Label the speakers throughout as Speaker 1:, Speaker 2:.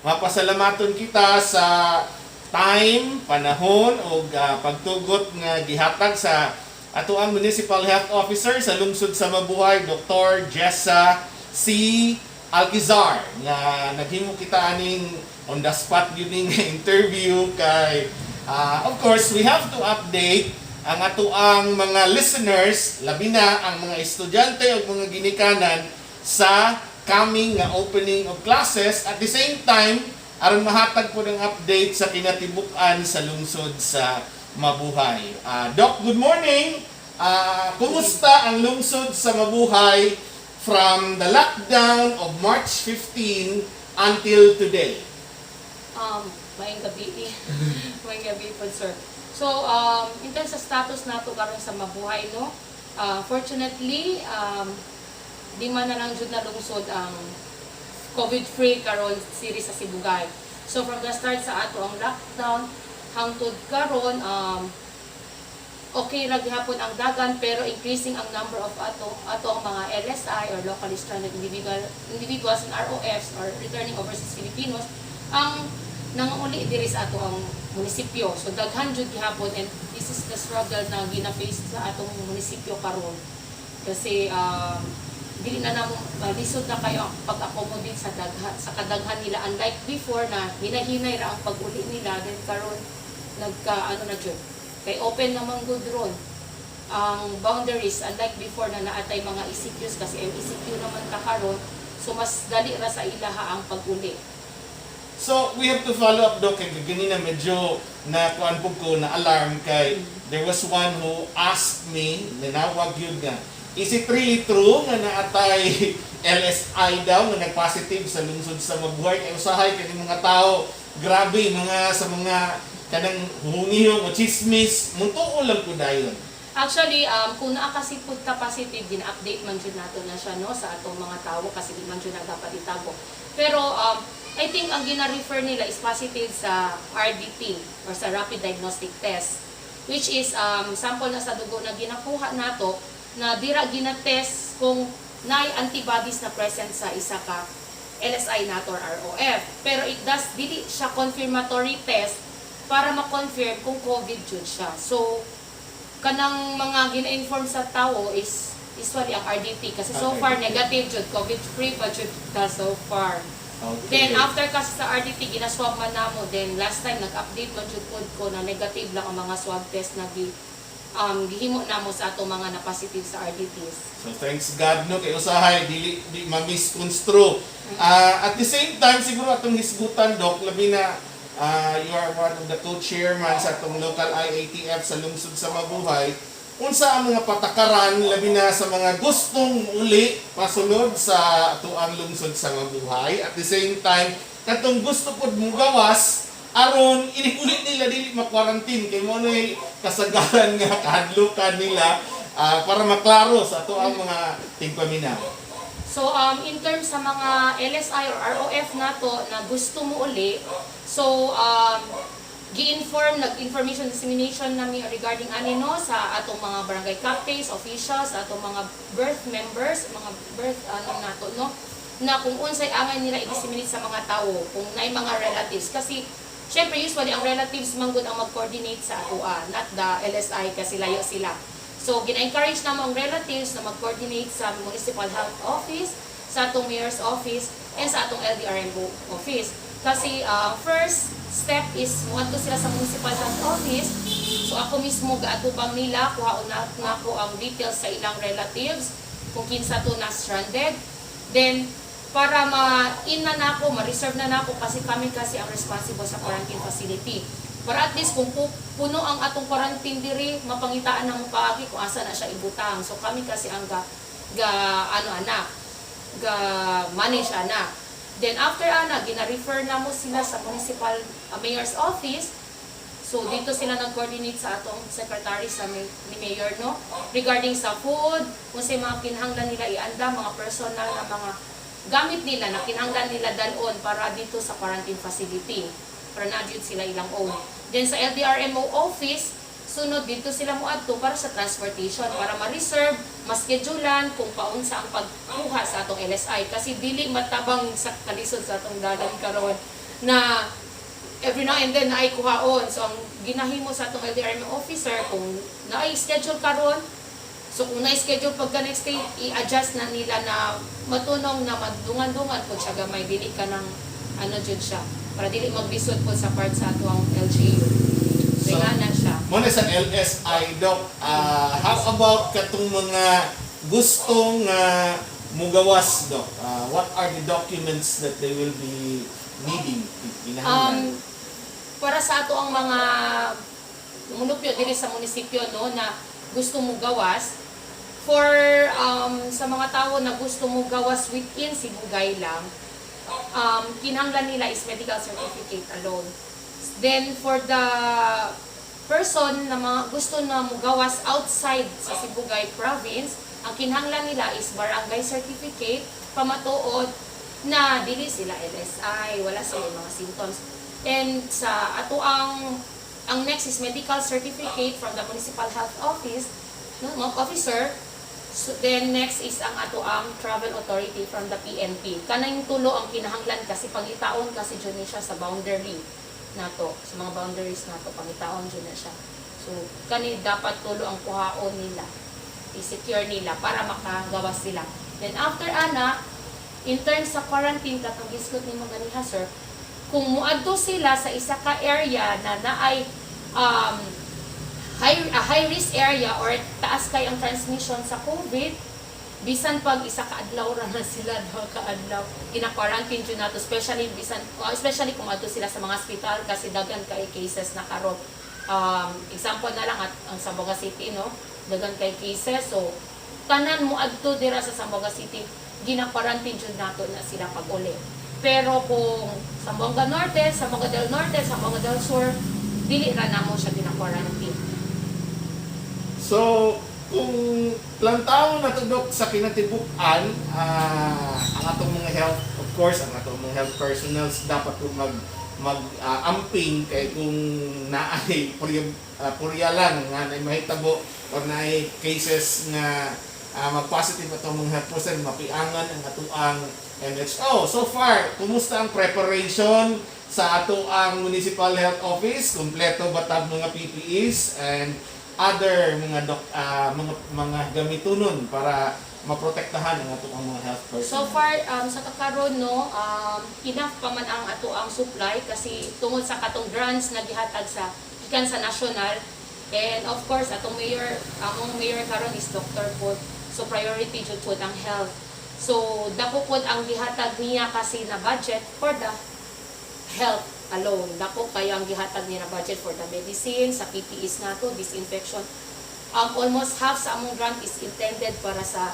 Speaker 1: Mapasalamaton kita sa time, panahon o pagtugot nga gihatag sa ato ang Municipal Health Officer sa Lungsod sa Mabuhay, Dr. Jessa C. Alquizar, nga naghimo kita aning on the spot gyud ning interview kay of course we have to update ang atoang mga listeners, labi na ang mga estudyante o mga ginikanan sa coming nga opening of classes, at the same time aron mahatag po ng update sa kinatibuk-an sa Lungsod sa Mabuhay. Doc, good morning. Kumusta ang Lungsod sa Mabuhay from the lockdown of March 15 until today?
Speaker 2: Maayong gabi. Maayong gabi po, sir. So, in terms sa status nato karon sa Mabuhay, no? Fortunately, di man na lang jud na lungsod ang COVID-free karon diri sa Sibugay. So, from the start sa ato ang lockdown hangtod karon, okay ra gihapon ang dagan, pero increasing ang number of ato ato ang mga LSI or locally stranded individuals and ROFs or returning overseas Filipinos ang nanguli diri sa ato ang munisipyo. So daghan jud gihapon and this is the struggle na gina-face sa atong munisipyo karon. Kasi dili na namo lisod na kayo ang pag-accommodate sa kadaghan nila, unlike before na hinahinay ra ang pag-uli nila. Then karon nagka ano na jud kay open naman gud ron ang boundaries, unlike before na naatay mga ECQs, kasi MECQ naman ta karon, so mas dali ra sa ilaha ang pag-uli.
Speaker 1: So, we have to follow up, Doc, kay ganina medyo na kuan po ko na alarm kay there was one who asked me, nanawag yun nga, is it really true nga naatay LSI daw nga nag-positive sa Lungsod sa Mabuhay? Kay usahay kani mga tao, grabe mga sa mga kanang hungihong o chismis, mutuo lang ko dayon.
Speaker 2: Actually, kung naa kasi pud ka positive, gina-update man jud nato na siya, no, sa atong mga tao kasi di man jud na dapat itago. Pero I think ang gina-refer nila is positive sa RDT or sa rapid diagnostic test, which is sample na sa dugo na ginakuha nato na dira gina-test kung naay antibodies na present sa isa ka LSI nato or ROF. Pero it does dili siya confirmatory test para ma-confirm kung COVID jud siya. So kanang mga gina-inform sa tao is usually ang RDT kasi so far negative jud, COVID free pa jud ta so far. Then after kasi sa RDT, ginaswab man namo. Then last time nag-update man jud pod ko na negative lang ang mga swab test na gihimo namo sa ato mga na positive sa RDTs.
Speaker 1: So thanks God, no, kay usahay dili di ma-misconstrue. At the same time, siguro atong hisgutan, Doc, labi na you are one of the co-chairman sa atong local IATF sa Lungsod sa Mabuhay. Unsa ang mga patakaran labi na sa mga gustong uli pasulod sa atoang Lungsod sa Mabuhay, at the same time katong gusto pod mugawas aron inig-uli nila dili ma-quarantine, kay mo na kasagaran nga kahadlukan nila, para maklaro sa ato ang mga tigpaminaw?
Speaker 2: So in terms sa mga LSI or ROF nato na gusto mo uli, so gi-inform, nag-information dissemination nami regarding ani, no, sa atong mga barangay captains, officials, atong mga birth members, mga birth ano nato, no, na kung unsay angay nila i-disseminate sa mga tao, kung naay mga relatives, kasi syempre usually ang relatives man gud ang mag-coordinate sa atoa, not the LSI kasi layo sila. So gina-encourage namo ang relatives na mag-coordinate sa Municipal Health Office, sa atong Mayor's Office, and sa atong LDRMO office. Kasi first step is muadto sila sa Municipal Health Office. So ako mismo gaatubang nila, kuhaon na nako ang details sa ilang relatives kung kinsa to na stranded. Then para ma-in na nako, ma-reserve na nako kasi kami kasi ang responsible sa quarantine facility. Para at least kung puno ang atong quarantine diri, mapangitaan na mo paagi kung asa na siya ibutang. So kami kasi ang ga ano ana, ga manage ana. Then after ana, gina-refer na mo sila sa municipal mayor's office. So dito sila nag-coordinate sa atong secretary sa ni mayor, no, regarding sa food, kung sa mga kinahanglan nila ianda, mga personal na mga gamit nila na kinahanglan nila dalon para dito sa quarantine facility. Para na jud sila ilang own. Then sa LDRMO office, sunod dito sila moadto para sa transportation, para ma-reserve, ma-schedulean kung paunsa ang pagkuha sa atong LSI kasi dili matabang sa kalisod sa atong dalan karon. Na every now and then naay kuhaon. So ang ginahimo sa atong LDRM officer, kung naay schedule karon, so kung na-schedule pagka next day, i-adjust na nila na matunong na madungan-dungan po siya gamay, dili ka ng ano jud siya para dili maglisod po sa part sa ato ang LGU. So,
Speaker 1: So,
Speaker 2: na siya.
Speaker 1: Mao na sa LSI, Doc, how about katong mga gustong mugawas, Doc? What are the documents that they will be needing? Kinahanglan?
Speaker 2: Para sa ato ang mga munupyo diri sa munisipyo, no, na gusto mo gawas, for sa mga tao na gusto mo gawas within Sibugay lang, kinahanglan nila is medical certificate alone. Then for the person na mga gusto na mugawas outside sa Sibugay province, ang kinahanglan nila is barangay certificate pamatuod na dili sila LSI, wala sila mga symptoms. And sa ato ang next is medical certificate from the municipal health office, no, mga officer. So, then next is ang ato ang travel authority from the PNP. Kanang tulo ang kinahanglan kasi pangitaon kasi jud ni siya sa boundary nato, sa mga boundaries nato, pangitaon jud na siya. So kani dapat tulo ang kuhaon nila, i-secure nila para makagawas sila. Then after ana, in terms sa quarantine, katong gisgot nimo ganiha, sir, kung muadto sila sa isa ka area na naay high risk area or taas kay ang transmission sa COVID, bisan pag isa ka adlaw ra na sila, duha ka adlaw, gina-quarantine jud nato, especially kung adto sila sa mga hospital kasi daghan kay cases na karon. Example na lang at ang Zamboanga City, no, daghan kay cases, so tanan mo adto dira sa Zamboanga City, gina-quarantine jud nato na sila pag uli. Pero kung Zamboanga Norte, Zamboanga del Norte, Zamboanga del Sur, dili ra namo siya gina-quarantine.
Speaker 1: So, kung plantaw na to, Dok, sa kinatibuk-an, ang atong mga health, of course, ang atong mga health personnels dapat po mag mag amping kay kung naay purya lang nga naay mahitabo or naay cases nga mag-positive atong mga health personnel, mapiangan ang atoang MHO. So far, kumusta ang preparation sa ato ang Municipal Health Office? Kompleto ba tag mga PPEs and other mga doc, mga gamitunon para maprotektahan ang ato ang mga health personnel?
Speaker 2: So far, sa kakaron, no, enough pa man ang ato ang supply kasi tungod sa katong grants na gihatag sa gikan sa national, and of course atong mayor, among mayor karon is Dr. po. So priority jud pod ang health. So dako pod ang gihatag niya kasi na budget for the health alone. Dako kayo ang gihatag niya na budget for the medicine, sa PPEs nato, disinfection. Almost half sa among grant is intended para sa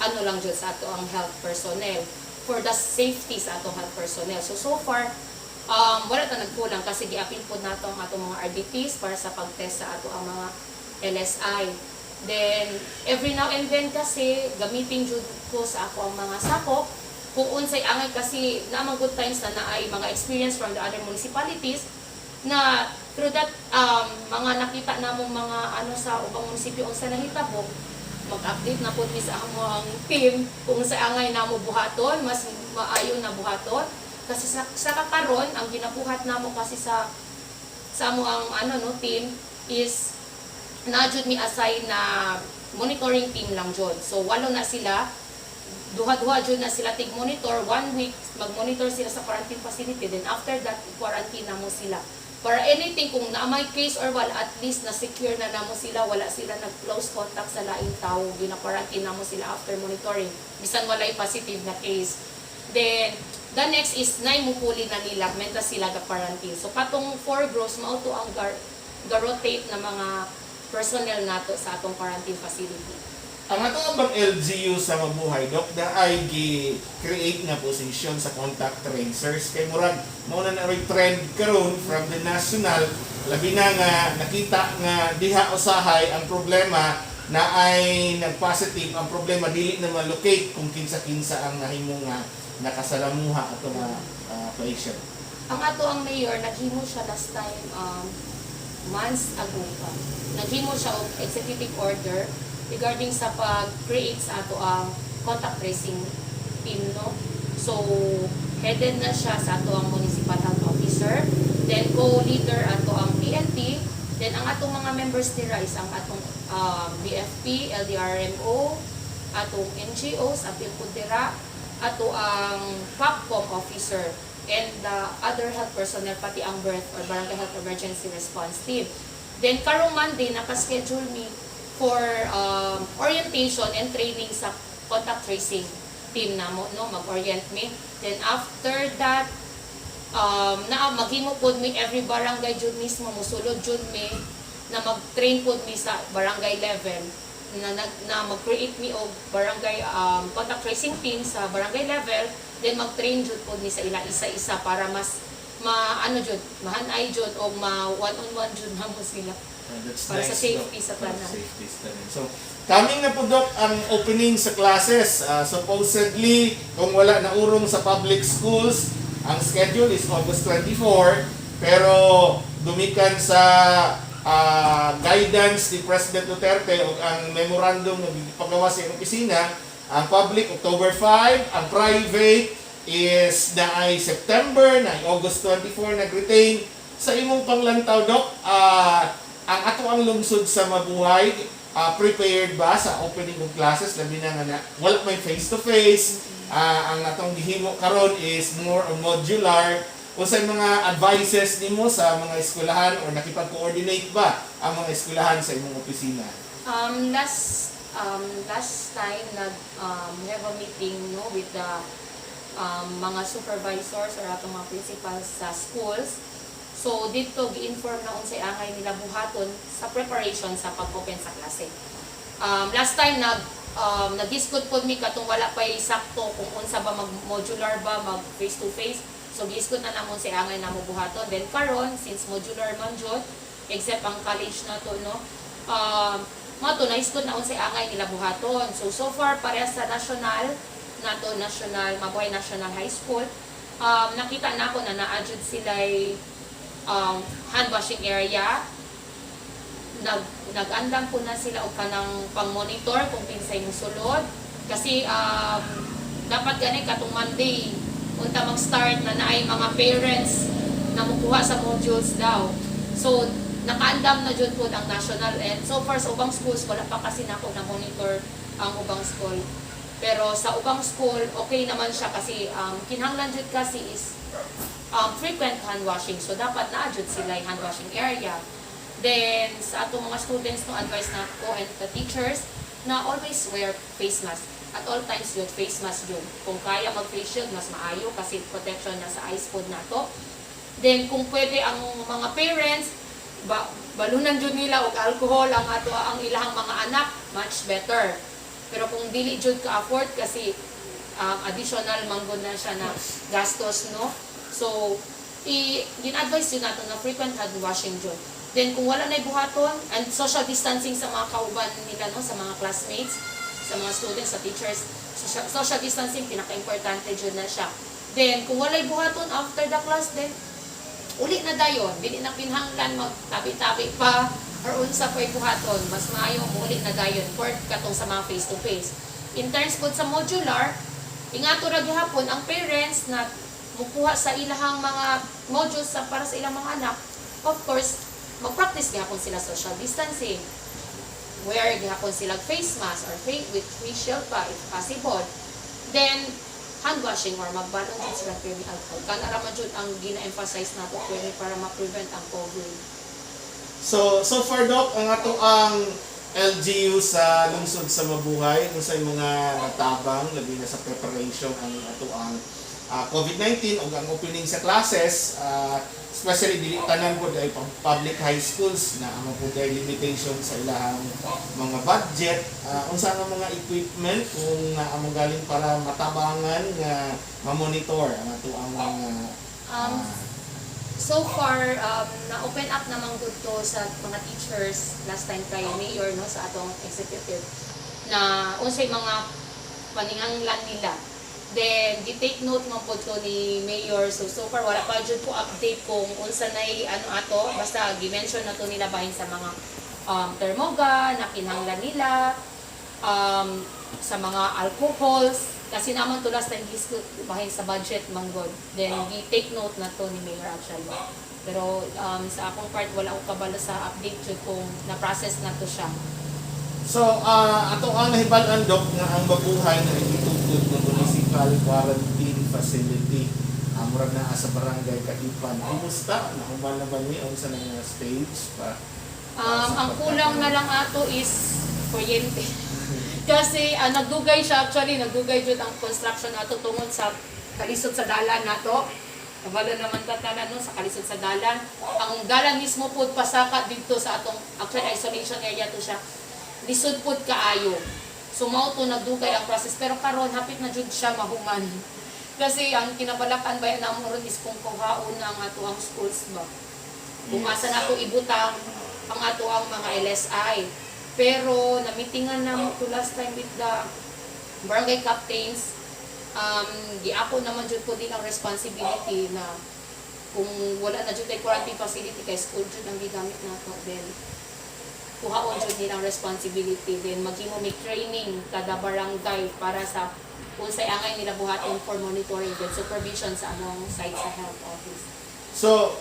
Speaker 2: ano lang jud, sa ato ang health personnel, for the safety sa atong health personnel. So so far wala ta nagkulang kasi giapil pod nato ang atong mga RDTs para sa pagtest sa ato ang mga LSI. Then every now and then kasi gamitin jud ko sa ako ang mga sakop kung unsay angay kasi naamang good times na naay mga experience from the other municipalities na through that mga nakita namong mga ano sa ubang munisipyo, unsa nahitabo, mag-update na pud mi sa amo ang team kung sa angay namo buhaton, mas maayo na buhaton kasi sa kakaron ang ginabuhat namo kasi sa amo ang ano, no, team is na jud mi assign na monitoring team lang jud. So walo na sila, duha-duha jud na sila tig monitor. One week mag-monitor sila sa quarantine facility, then after that quarantine namo sila para anything kung naa may case or wala, at least na secure na namo sila, wala sila nag close contact sa laing tao. Gina-quarantine namo sila after monitoring bisan walay positive na case. Then the next is nay mupuli na nila menta sila ga quarantine. So katong four groups mao to ang ga rotate na mga personnel nato sa atong quarantine facility.
Speaker 1: Ang ato bang LGU sa Mabuhay, Doc, na ay gi-create nga position sa contact tracers kay murag mao na na trend karon from the national, labi na nga nakita nga diha usahay ang problema na ay nag-positive, ang problema dili na ma-locate kung kinsa-kinsa ang nahimo nga nakasalamuha ato nga patient.
Speaker 2: Ang ato ang mayor, naghimo siya last time, months ago pa. Naghimo siya og executive order regarding sa pag-create sa ato ang contact tracing team, no? So, headed na siya sa ato ang municipal health Then co-leader ato ang PNP. Then ang atong mga members nira is ang atong BFP, LDRMO, atong NGOs, apil po dira, ato ang POPCOM officer, and the other health personnel, pati ang birth or barangay health emergency response team. Then karong Monday, nakaschedule mi for orientation and training sa contact tracing team namo, no? Mag-orient mi. Then after that, na maghimo pod mi every barangay jud mismo, musulod jud mi na mag-train pod mi sa barangay level na mag-create mi og barangay contact tracing team sa barangay level, then mag-train jud pod mi sa ila isa-isa para mas ma ano jud, mahanay jud og ma one on one jud namo sila.
Speaker 1: Ah, that's
Speaker 2: Para sa
Speaker 1: nice,
Speaker 2: safety
Speaker 1: Doc.
Speaker 2: sa
Speaker 1: Para
Speaker 2: tanan.
Speaker 1: safety sa tanan. So, coming na po, Doc, ang opening sa classes. Ah, supposedly, kung wala na urong sa public schools, ang schedule is August 24. Pero dumikan sa guidance ni President Duterte o ang memorandum na gipagawa sa iyang opisina, ang public October 5, ang private is na ay September, na ay August 24 nag-retain. Sa imong panglantaw, Doc, ang ato ang lungsod sa Mabuhay, prepared ba sa opening of classes? Labi na nga na, wala may face-to-face. Ang atong gihimo karon is more on modular. Unsay mga advices nimo sa mga eskwelahan or nakipag-coordinate ba ang mga eskwelahan sa imong opisina?
Speaker 2: Last time nag we have a meeting, no, with the mga supervisors or atong mga principals sa schools. So dito gi-inform na unsay angay nila buhaton sa preparation sa pag-open sa klase. Last time nag-discuss pod mi katong wala pa sakto kung unsa ba, mag modular ba, mag face to face. So gi-discuss na namon say angay namo buhaton. Then karon, since modular man jud except ang college na to, no? Mo to na-discuss na unsay angay nila buhaton. So so far parehas sa national nato, National Mabuhay National High School. Nakita na ako na naa jud sila hand washing area, nag-andam po na sila og kanang pang-monitor kung kinsay musulod kasi dapat gani katong Monday unta mag-start na naay mga parents na mukuha sa modules daw. So nakaandam na jud po ang national, and so far sa ubang schools wala pa kasi nako na monitor ang ubang school. Pero sa ubang school okay naman siya kasi kinahanglan jud kasi is frequent hand washing. So dapat naa jud sila hand washing area. Then, sa atong mga students, no, advice na ko and the teachers na always wear face mask. At all times yun, face mask yun. Kung kaya mag-face shield, mas maayo kasi protection na sa eyes pod nato. Then, kung pwede ang mga parents, balunan jud nila og alcohol ang ato ang ilahang mga anak, much better. Pero kung dili jud ka afford kasi additional manggod na siya na gastos, no? So, gin-advise yun nato na frequent hand washing jud. Then kung wala na buhaton and social distancing sa mga kauban nila, no, sa mga classmates, sa mga students, sa teachers, social distancing pinaka-importante jud na siya. Then kung walay buhaton after the class, then uli na dayon, dili na kinahanglan magtabi-tabi pa or unsa pa'y buhaton, mas maayo uli na dayon for katong sa mga face to face. In terms pod sa modular, ingato ra gihapon ang parents na mukuha sa ilahang mga modules sa para sa ilang mga anak, of course, mag-practice gihapon sila social distancing. Wear gihapon sila face mask or face with face shield pa if possible. Then, hand washing or magbalon jud sila pirmi alcohol. Kana ra man jud ang gina-emphasize nato pirmi para ma-prevent ang COVID.
Speaker 1: So, so far, Doc, ang ato ang LGU sa lungsod sa Mabuhay, unsay mga natabang labi na sa preparation ang ato ang COVID-19 ug ang opening sa classes, especially dili tanan pod ay public high schools na ang pod ay limitation sa ilahang mga budget. Unsa nga mga equipment kung amo galing para matabangan nga ma-monitor ang ato ang mga
Speaker 2: So far, na-open up naman gud to sa mga teachers last time kay Mayor, no, sa atong executive na unsay mga paninganglan nila. Then, gi-take note man po to ni Mayor. So, so far, wala pa jud ko update kung unsa nay ano ato. Basta, gi-mention na to nila bahin sa mga thermogun na kinahanglan nila, sa mga alcohols. Kasi naman to last time gisgot bahin sa budget manggod. Then gi-take note na to ni Mayor actually. Pero sa akong part, wala ko kabalo sa update jud kung na-process na to siya.
Speaker 1: So, ato ang nahibal-an, Dok, nga ang Mabuhay na itutugtod ng municipal quarantine facility. Murag naa sa Barangay Catipan. Kumusta? Nahuman na ba ni unsa na nga stage pa?
Speaker 2: Ang kulang na lang ato is kuryente. Kasi nagdugay siya actually, nagdugay jud ang construction ato tungod sa kalisod sa dalan nato. Kabalo naman ta tanan, no, sa kalisod sa dalan. Ang dalan mismo pud pasaka didto sa atong actually isolation area to siya. Lisod pud kaayo. So mao to nagdugay ang process, pero karon hapit na jud siya mahuman. Kasi ang kinabalakan ba namo ron is kung kuhaon na ang ato ang schools ba. Kung asa na ato ibutang ang ato ang mga LSI. Pero namitingan na mo to last time with the barangay captains, giako naman jud ko din ang responsibility na kung wala na jud kay quarantine facility kay school jud ang gigamit nato, then kuhaon jud nilang responsibility, then maghimo may training kada barangay para sa unsay angay nila buhaton for monitoring and supervision sa among site sa health office.
Speaker 1: So,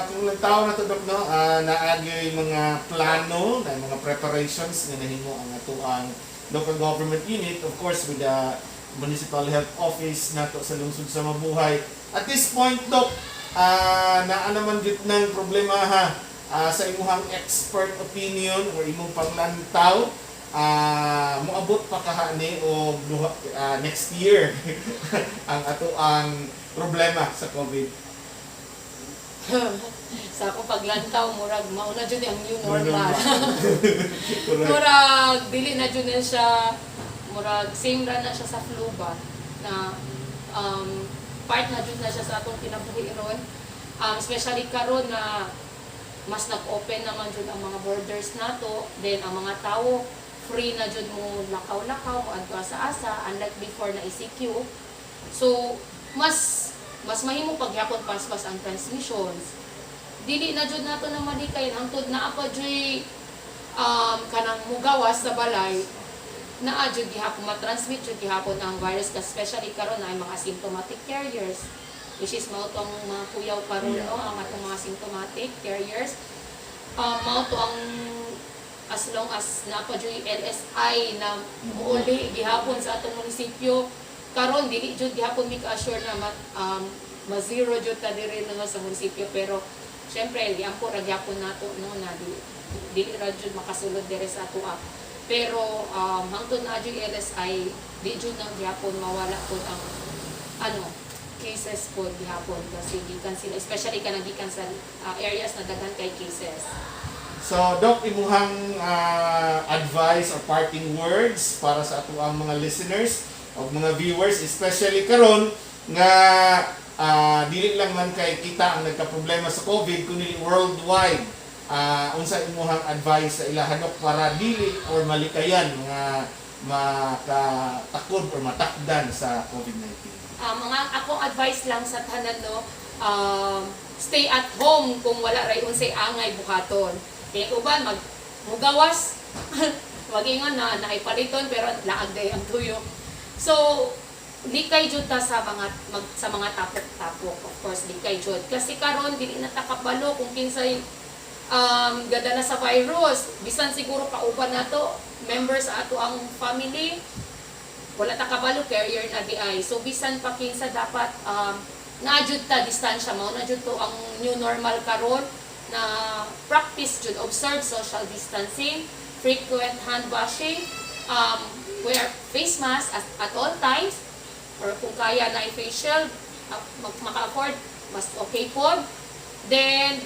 Speaker 1: kung nagtao na to, Dok, no, naagi yung mga plano, na mga preparations nga nahimo ang atoang local government unit, of course, with the Municipal Health Office nato sa Lungsod sa Mabuhay. At this point, Dok, naa naman jud ng problema ha, sa imuhang expert opinion or imong panglantaw, moabot pa kaha ni o next year ang atoang problema sa COVID?
Speaker 2: Sa akong paglantaw, murag mauna jud ang new normal.
Speaker 1: Correct.
Speaker 2: Murag dili na jud na siya, murag same ra na siya sa flu ba na part na jud na siya sa atong kinabuhi ron. Especially karon na mas nag-open naman jud ang mga borders nato, then ang mga tao free na jud mo lakaw-lakaw, mo adto asa-asa, unlike before na ECQ. So mas mas mahimo pagyapon paspas ang transmissions. Dili na jud nato na malikay hangtod naa pa juy kanang mugawas sa balay, naa jud gihapon matransmit jud gihapon ang virus kasi especially karon na ay mga asymptomatic carriers, which is mao tong mga kuyaw karon, no, ang atong mga symptomatic carriers. Mao to ang as long as naa pa juy LSI na muuli gihapon sa atong munisipyo karon, dili jud gihapon mi ka-assure na ma-zero jud ta diri, no, sa munisipyo, pero syempre giampo ra gyapon nato, no, na dili dili ra jud makasulod diri sa atoa. Pero hangtod naa jud LSI, di jud na gihapon mawala pod ang ano cases pod gihapon kasi gikan sila, especially kanang gikan sa areas na daghan kay cases.
Speaker 1: So, Doc, imuhang advice or parting words para sa atoang mga listeners o mga viewers, especially karon nga dili lang man kay kita ang nagka-problema sa COVID, kundi worldwide. Unsa imuhang advice sa ilaha, Dok, para dili or malikayan mga makatakod or matakdan sa COVID-19?
Speaker 2: Mga akong advice lang sa tanan, no, stay at home kung wala ray unsay angay buhaton. Kay uban mag mugawas, magingon na naipaliton pero laag day ang tuyo. So likay jud ta sa mga tapok-tapok, of course, likay jud kasi karon dili na ta kabalo kung kinsay gadala sa virus. Bisan siguro kauban nato, members sa ato ang family, wala ta kabalo carrier na di ay. So bisan pa kinsa, dapat naa jud ta distansya. Mao na jud to ang new normal karon na practice jud, observe social distancing, frequent hand washing, wear face mask at all times or kung kaya na face shield, maka-afford, mas okay pod. Then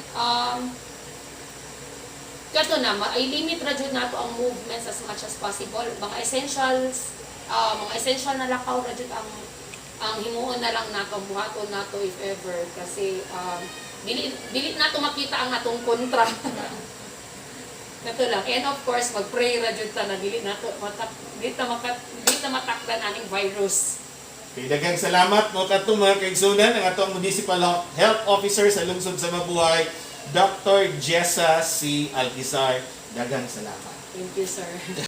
Speaker 2: kato na i-limit ra jud nato ang movements as much as possible. Mga essentials, mga essential na lakaw ra jud ang himuon na lang nato, ang buhaton nato if ever, kasi dili dili nato makita ang atong kontra. Kato lang. And of course, mag-pray ra jud ta na dili nato matak dili ta matakdan aning virus.
Speaker 1: Okay, daghang salamat mo kadto, mga kaigsunan, ang atong Municipal Health Officer sa Lungsod sa Mabuhay, Dr. Jessa C. Alquizar. Daghang salamat.
Speaker 2: Thank you, sir.